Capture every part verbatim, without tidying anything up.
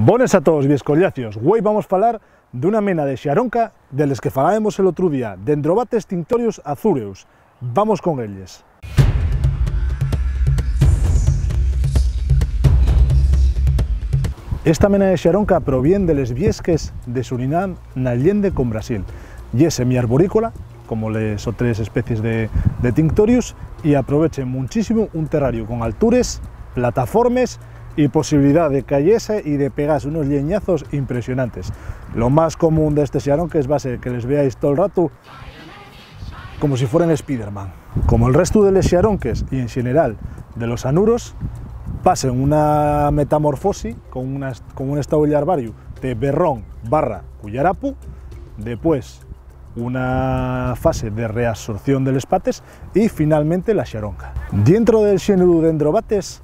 Bones a toos, viescollacios. Güei vamos falar d'una mena de xaronca de les que falábemos el otru día, Dendrobates tinctorius azureus. Vamos con elles. Esta mena de xaronca provién de les viesques de Surinam, na llende con Brasil. Ye semiarborícola, como les otres especies de, de tinctorius, y aprovechen munchísimo un terrariu con altures, plataformes y posibilidá de cayese y de pegase unos lleñazos impresionantes. Lo más común d'estes xaronques va ser que les veáis tol ratu como si fueren Spiderman. Como el restu de les xaronques y en xeneral de los anuros, pasen una metamorfosi con una est-, con un estau llarvariu de berrón barra cuyarapu, depués una fase de reabsorción de les pates y finalmente la xaronca. Dientro del xéneru Dendrobates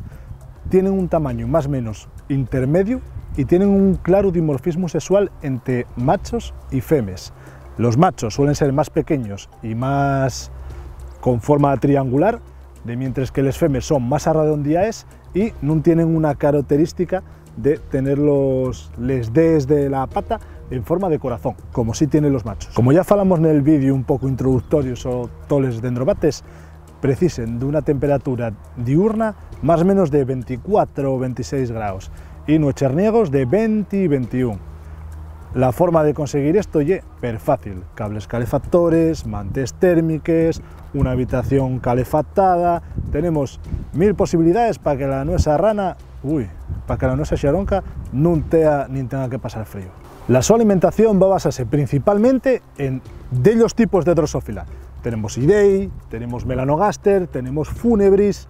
tienen un tamañu más menos intermediu y tienen un claru dimorfismu sexual ente machos y femes. Los machos suelen ser más pequeños y más con forma triangular, de mientres que les femes son más arredondiaes y nun tienen una característica de tener los, les dees de la pata en forma de corazón, como sí tienen los machos. Como ya falamos nel vídeo un poco introductorio sobre toles dendrobates, precisen d'una temperatura diurna más o menos de venticuatro o ventiséis graos y nues cherniegos de venti y ventiún. La forma de conseguir esto ye perfácil: cables calefactores, mantes térmiques, una habitación calefactada. Tenemos mil posibilidaes pa que la nuesa rana, ui, pa que la nuesa xaronca nun tea nin tenga que pasar frío. La so alimentación va basase principalmente en dellos tipos de drosófila. Tenemos idei, tenemos melanogaster, tenemos funebris,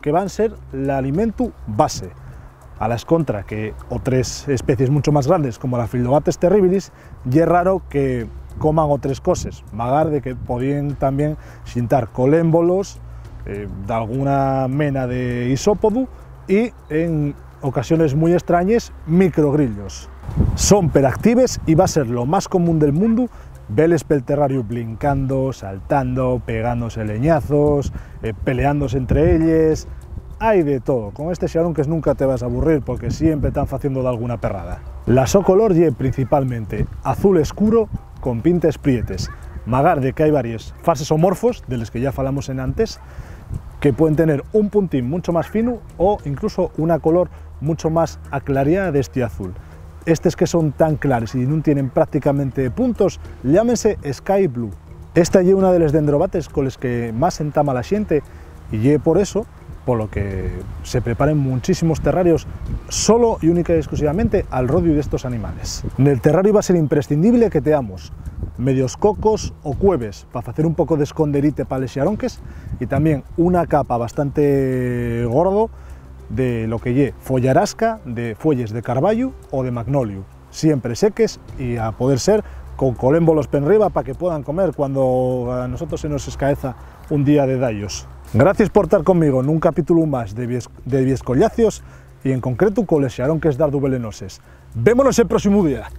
que van ser l'alimentu base. A la escontra que otres especies muncho más grandes, como la Phyllobates terribilis, ye raro que coman otres coses, magar de que podíen tamién xintar colémbolos, eh, d'alguna mena de isópodu y, en ocasiones mui estrañes, microgrillos. Son peractives y va ser lo más común del mundu veles pel terrariu blincando, saltando, pegándose leñazos, eh, peleándose entre elles. Hai de todo. Con estes xaronques nunca te vas a aburrir porque siempre tán faciendo dalguna perrada. La so color ye principalmente azul escuro con pintes prietes. Magar de que hai varies fases o morfos, de les que ya falamos enantes, que pueden tener un puntín muncho más finu o incluso una color muncho más aclariá d'esti azul. Estes que son tan clares y nun tienen prácticamente puntos, llámense sky blue. Esta ye una de les dendrobates coles que más entama la xente y ye por eso polo que se preparen munchísimos terrarios solo y única y exclusivamente al rodiu d'estos animales. Nel terrariu va ser imprescindible que teamos medios cocos o cueves pa facer un poco d'esconderite pa les xaronques y tamién una capa bastante gordo de lo que ye follarasca de fuelles de carballu o de magnoliu, siempre seques y, a poder ser, con colémbolos p'enriba pa que puedan comer cuando a nosotros se nos escaeza un día de dallos. Gracies por tar conmigo nun capítulo más de Vies-, de Viescollacios y, en concretu, coles xaronques darduvelenoses. Vémonos el próximo día.